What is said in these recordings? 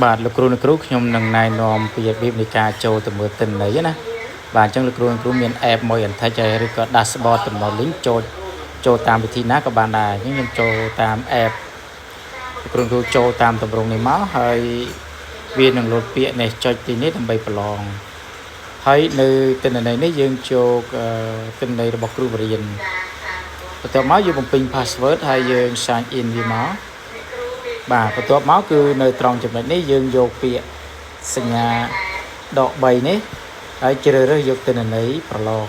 បាទលោកគ្រូអ្នកគ្រូខ្ញុំនឹងណែនាំពីរបៀបនៃការចូលទៅមើលទិន្នន័យណាបាទអញ្ចឹងលោកគ្រូអ្នកគ្រូមាន app មួយ Antech ហើយឬក៏ dashboard តំណ link ចូលចូលតាមវិធីណាក៏បានដែរអញ្ចឹងខ្ញុំចូលតាម app លោកគ្រូអ្នកគ្រូចូលតាមទម្រង់នេះមកហើយវានឹងលោតពាក្យនេះចុចទីនេះដើម្បីប្រឡងហើយនៅទិន្នន័យនេះយើងចូលទិន្នន័យរបស់គ្រូបរិញ្ញាបន្ទាប់មកយើងបំពេញ password ហើយយើង sign in វាមកបាទបន្ទាប់មកគឺនៅត្រង់ចំណុចនេះយើងយកពាក្យសញ្ញាដក3នេះហើយជ្រើសរើសយកទិន្នន័យប្រឡង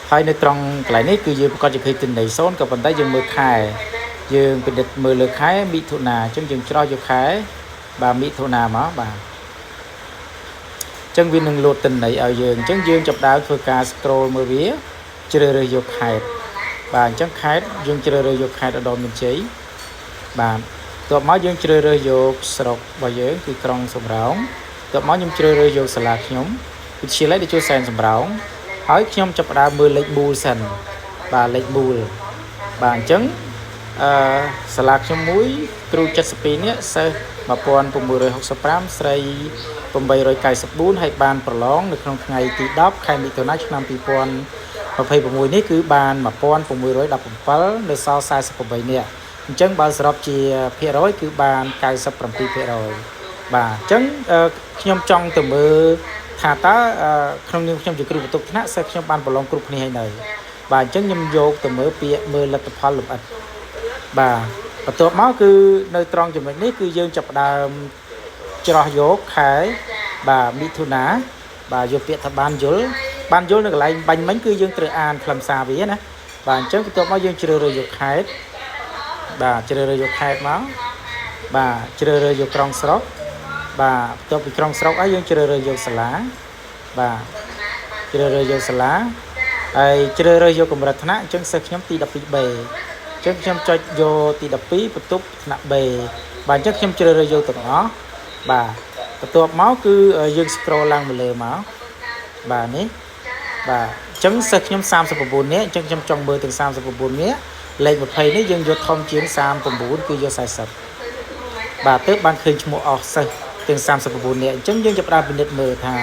ហើយនៅត្រង់កន្លែងនេះគឺយើងប្រកាសជាឃើញទិន្នន័យ0ក៏ប៉ុន្តែយើងមើលខែយើងពិនិត្យមើលលើខែមិថុនាអញ្ចឹងយើងច្រោះយកខែបាទមិថុនាមកបាទអញ្ចឹងវានឹងលោតទិន្នន័យឲ្យយើងអញ្ចឹងយើងចាប់ដើមធ្វើការ scroll មើលវាជ្រើសរើសយកខេត្តបាទអញ្ចឹងខេត្តយើងជ្រើសរើសយកខេត្តឧត្តរមានជ័យបាទបន្ទាប់មកយើងជ្រើសរើសយកស្រុករបស់យើងគឺក្រុងសំរោងបន្ទាប់មកខ្ញុំជ្រើសរើសយកសាលាខ្ញុំវិទ្យាល័យតេជោសែនសំរោងហើយខ្ញុំចាប់ផ្ដើមមើលលេខមូលសិនបាទលេខមូលបាទអញ្ចឹងអឺសាលាខ្ញុំមួយគ្រូ72នាក់សិស្ស1665ស្រី894ហើយបានប្រឡងនៅក្នុងថ្ងៃទី10ខែមិថុនាឆ្នាំ2026នេះគឺបាន1617នៅសល់48នាក់អញ្ចឹងបើសរុបជាភាគរយគឺបាន97%បាទអញ្ចឹងខ្ញុំចង់ទៅមើលថាតើក្នុងនាមខ្ញុំជាគ្រូបន្ទប់ថ្នាក់សិស្សខ្ញុំបានប្រឡងគ្រប់គ្នាហើយនៅបាទអញ្ចឹងខ្ញុំយកទៅមើលពាក្យមើលលទ្ធផលលម្អិតបាទបន្ទាប់មកគឺនៅត្រង់ចំណុចនេះគឺយើងចាប់ផ្ដើមច្រោះយកខែបាទមិថុនាបាទយកពាក្យថាបានយល់បានយល់នៅកន្លែងបាញ់មិញគឺយើងត្រូវអានខ្លឹមសារវាណាបាទអញ្ចឹងបន្ទាប់មកយើងជ្រើសរើសយកខេត្តបាទជ្រើសរើសយកខេត្តមកបាទជ្រើសរើសយកក្រុងស្រុកបាទបន្ទាប់ពីក្រុងស្រុកហើយយើងជ្រើសរើសយកសាលាបាទជ្រើសរើសយកសាលាហើយជ្រើសរើសយកកម្រិតថ្នាក់អញ្ចឹងសិស្សខ្ញុំទី 12B អញ្ចឹងខ្ញុំចុចយកទី12បន្ទប់ថ្នាក់ B បាទអញ្ចឹងខ្ញុំជ្រើសរើសយកទាំងអស់បាទបន្ទាប់មកគឺយើង scroll ឡើងមកលើមកបាទនេះបាទអញ្ចឹងសិស្សខ្ញុំ39នាក់អញ្ចឹងខ្ញុំចង់មើលទាំង39នាក់លេខ20នេះយើងយកធំជាង39គឺយក40បាទទើបបានឃើញឈ្មោះអស់សិស្សទាំង39នាក់អញ្ចឹងយើងចាប់ផ្ដើមពិនិត្យមើលថា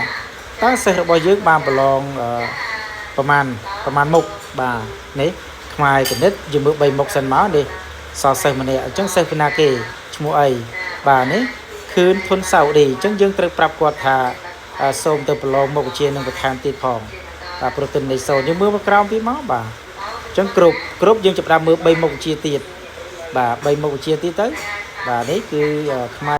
តើសិស្សរបស់យើងបានប្រឡងប្រមាណប្រមាណមុខបាទនេះខ្មែរគណិតយើងមើល3មុខសិនមកនេះសល់សិស្សម្នាក់អញ្ចឹងសិស្សពីណាគេឈ្មោះអីបាទនេះខឿនធុនសាអូឌីអញ្ចឹងយើងត្រូវប្រាប់គាត់ថាសូមទៅប្រឡងមុខវិជ្ជានឹងបន្ថែមទៀតផងបាទព្រោះទិន្នន័យសូន្យយើងមើលមកក្រោមទៀតមកបាទអញ្ចឹងគ្រប់គ្រប់យើងចាប់ផ្ដើមមើល3មុខវិជ្ជាទៀតបាទ3មុខវិជ្ជាទៀតទៅបាទនេះគឺខ្មែរ